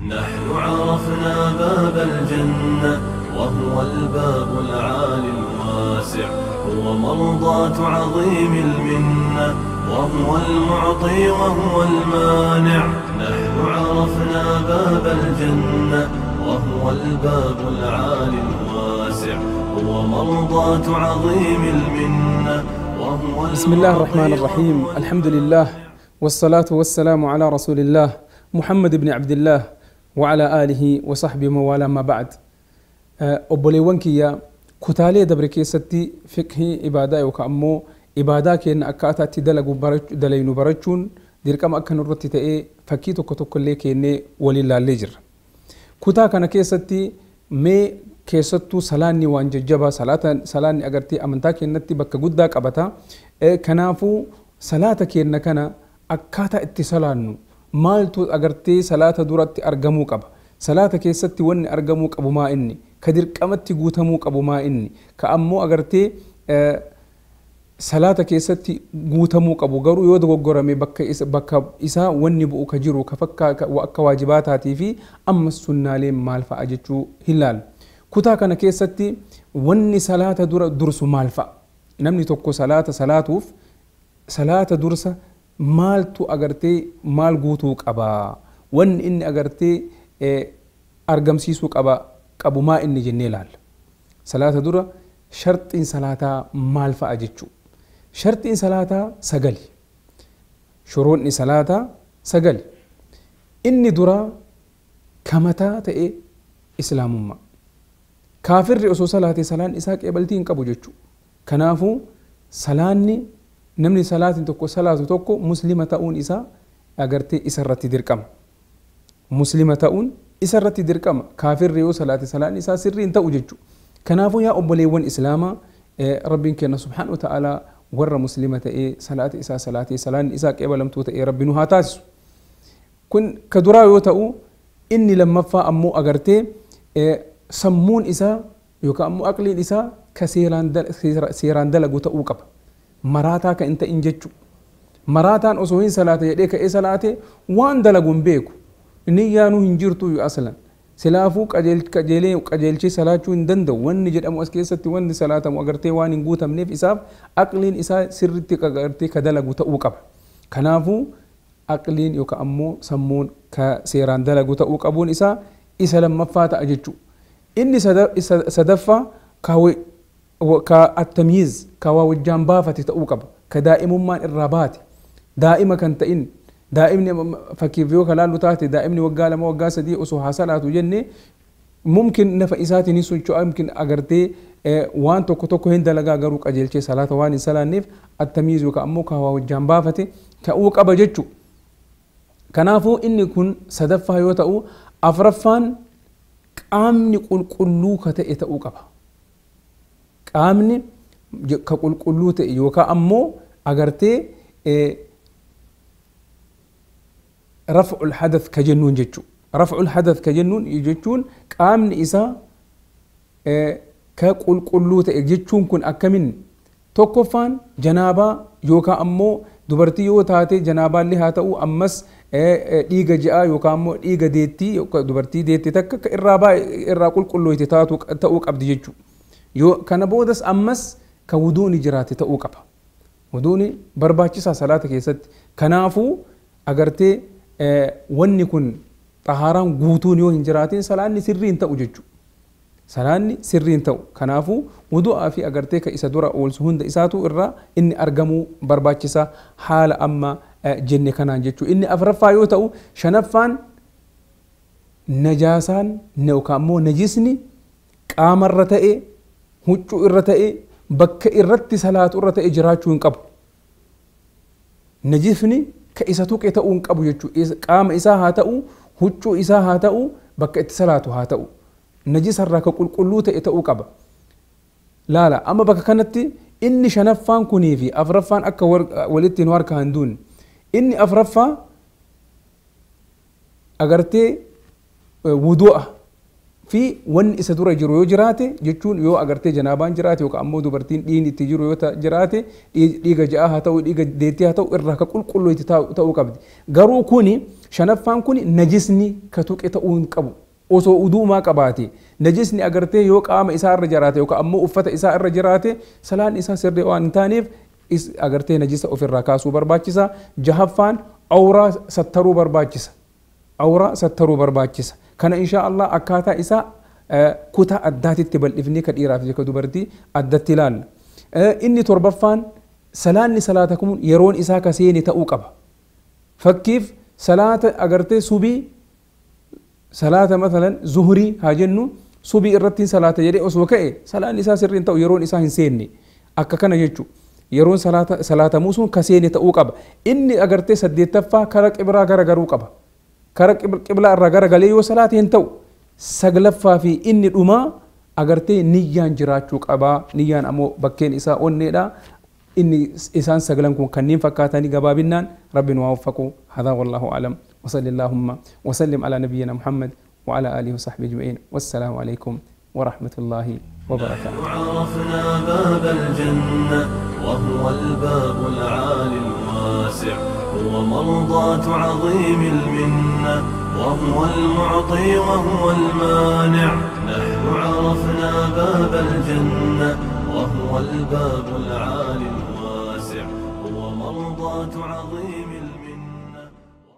نحن عرفنا باب الجنة وهو الباب العالي الواسع، هو مرضاة عظيم المنة، وهو المعطي وهو المانع. نحن عرفنا باب الجنة وهو الباب العالي الواسع، هو مرضاة عظيم المنة، وهو بسم الله الرحمن الرحيم. الحمد لله والصلاة والسلام على رسول الله محمد بن عبد الله وعلى آله وصحبه ومن ما بعد. Obboleewwan kiyya, kutaalee dabre keessatti fiqhii ibaadaa yookaan ammoo ibaadaa keenya akkaataa itti dalagu dalaynu barachuun dirqama akka nurratti ta'ee fakkii tokko tokko illee kennee waliin laallee jirra. Kutaa kana keessatti mee keessattuu salaanni waan jajjabaa, salaanni agartee amantaa keenyatti bakka guddaa qabata. Kanaafuu salaata keenya kana akkaataa itti salaannu maaltu agartee salaata duratti argamuu qaba? Salaata keessatti wanni argamuu qabu maa inni? Ka dirqamatti guutamuu qabu maa inni? Ka ammoo agartee salaata keessatti guutamuu qabu garuu yoo dogoggorame bakka isaa wanni bu'u ka jiru ka akka waajibaataatii fi ammas sunnaaleen maal fa'a jechuu hin laalu. Kutaa kana keessatti wanni salaata dura dursu maal fa'a? Namni tokko salaata salaatuuf salaata dursa maaltu agartee maal guutuu qaba? Wanni inni agartee argamsiisuu qabu maa inni jennee ilaalla. Salaata dura sharxiin salaataa maal fa'a jechuu? Sharxiin salaataa 9. Shuruunni salaataa 9. Inni dura kamataa ta'e islaamummaa. Kaafirri osoo salaatee salaan isaa qeebaltii hin qabu jechuu. Kanaafuu salaanni namni salaatiin tokko salaatu tokko muslima ta'uun isaa agartee isarratti dirqama. Muslima ta'uun isarratti dirqama. Kaafirri yoo salaate salaan isaa sirrii hin ta'u jechuu. Kanaafuu yaa obboleewwan islaamaa, Rabbiin keenya subhaanahu wa ta'aalaa warra muslima ta'ee salaata isaa salaatee salaan isaa qeebalamtuu ta'ee Rabbi nu haa taasisu. Kun ka duraa yoo ta'u, inni lammaffaa ammoo agartee sammuun isaa yookaan ammoo aqliin isaa ka seeraan dalagu ta'uu qaba. Maraataa ka hin ta'in jechuu. Maraataan osoo hin salaate jedhee ka'ee salaate waan dalagu hin beeku. Inni yaanuu hin jirtu yoo aslan. Silaafuu qajeelchee salaachuu hin danda'u. Wanni jedhamu as keessatti wanni salaatamu agartee waan hin guutamneef isaaf aqliin isaa sirriitti agartee ka dalagu ta'uu qaba. Kanaafuu aqliin yookaan ammoo sammuun ka seeraan dalagu ta'uu qabuun isaa isa lammaffaa ta'a jechuu. Inni sadaffaa ka attamyiz ka waa wajjaan baafate ta'uu qaba. Ka daa'imummaan irraa baate. Daa'ima kan ta'in daa'imni fakkiif yoo kalaallu taate daa'imni waggaa 2 waggaa 3 osoo haa salaatu jenne mumkin nafa isaatiin hin socho'a, mumkin agartee waan tokko tokko hin dalagaa garuu qajeelchee salaata waan hin salaanneef attamyiz yookaan ammoo ka waa wajjaan baafate ta'uu qaba jechuu. Kanaafuu inni kun sadaffaa yoo ta'u, afraffaan qaamni qulqulluu ka ta'e ta'uu qaba. Qaamni ka qulqulluu ta'e yookaan ammoo agartee raf'ul hadath ka jennuun jechuu. Raf'ul hadath ka jennuun jechuun qaamni isaa ka qulqulluu ta'e jechuun kun akkamiin? Tokkoffaan janaabaa yookaan ammoo dubartii yoo taate janaabaallee haa ta'u ammas dhiiga ji'aa yookaan ammoo dhiiga deettii yookaan dubartii deette takka ka irraa irraa qulqullooyte taatu ta'uu qabdi jechuu. Yoo kana boodas ammas ka wuduuni jiraate ta'uu qaba. Wuduuni barbaachisaa salaata keessatti. Kanaafuu agartee wanni kun xahaaraan guutuun yoo hin jiraatin salaanni sirrii hin ta'u jechuu. Salaanni sirrii hin ta'u. Kanaafuu wudu'aa fi agartee ka isa dura oolsu hunda isaatu irraa inni argamuu barbaachisaa haala amma jenne kanaan jechuu. Inni afraffaa yoo ta'u, shanaffaan najaasaan yookaan ammoo najisni qaamarra ta'e huccuu irra ta'e bakka irratti salaatu irra ta'e jiraachuu hin qabu. Najisni ka isa tuqe ta'uu hin qabu jechuu. Qaama isaa haa ta'u, huccuu isaa haa ta'u, bakka itti salaatu haa ta'u. Najisarraa ka qulqulluu ta'e ta'uu qaba. Laala amma bakka kanatti inni shanaffaan kunii fi afraffaan akka walitti nu harkaa hin duune. Inni afraffaa agartee wudu'a Fi wanni isa dura jiru yoo jiraate jechuun yoo agartee janaabaan jiraate yookaan ammoo dubartiin dhiigni itti jiru yoo jiraate dhiiga ja'a haa ta'u dhiiga deettii haa ta'u irraa ka qulqulluu itti ta'uu qabdi. Garuu kuni shanaffaan kuni najisni ka tuqe ta'uu hin qabu. Osoo uduumaa qabaate najisni agartee yoo qaama isaa irra jiraate yookaan ammoo uffata isaa irra jiraate salaan isaa sirrii waan hin taaneef agartee najisa ofirraa kaasuu barbaachisa. Jahaffaan awraa sattaruu barbaachisa. Awraa sattaruu barbaachisa. Kana insha Allah akkaataa isaa kutaa addaatitti bal'ifnee ka dhiiraaf ka dubartii addatti ilaalla. Inni torbaffaan salaanni salaata kun yeroon isaa ka seene ta'uu qaba. Fakkiif salaata agartee subii salaata mathalan zuhurii haa jennu subii irratti salaata jedhee osoo ka'e salaanni isaa sirriin ta'u yeroon isaa hin seenne akka kana jechuudha. Yeroon salaatamuu sun ka seene ta'uu qaba. Inni agartee saddeettaffaa kara qibraa garagaruu qaba. Kara qiblaa irraa garagalee yoo salaate hin ta'u. Saglaffaa fi inni dhumaa agartee niyyaan jiraachuu qabaa. Niyyaan ammoo bakkeen isaa onneedha. Inni isaan sagalan kun kanneen fakkaatanii gabaabinnaan rabbi nu haa waffaqu. Hadaa wallaahu a'lam. وصلى اللهم وسلم على نبينا محمد وعلى آله وصحبه أجمعين. والسلام عليكم ورحمة الله وبركاته. عرفنا باب الجنة وهو الباب العالي الواسع، هو مرضاة عظيم المنة، وهو المعطي وهو المانع. نحن عرفنا باب الجنة وهو الباب العالي الواسع، هو مرضاة عظيم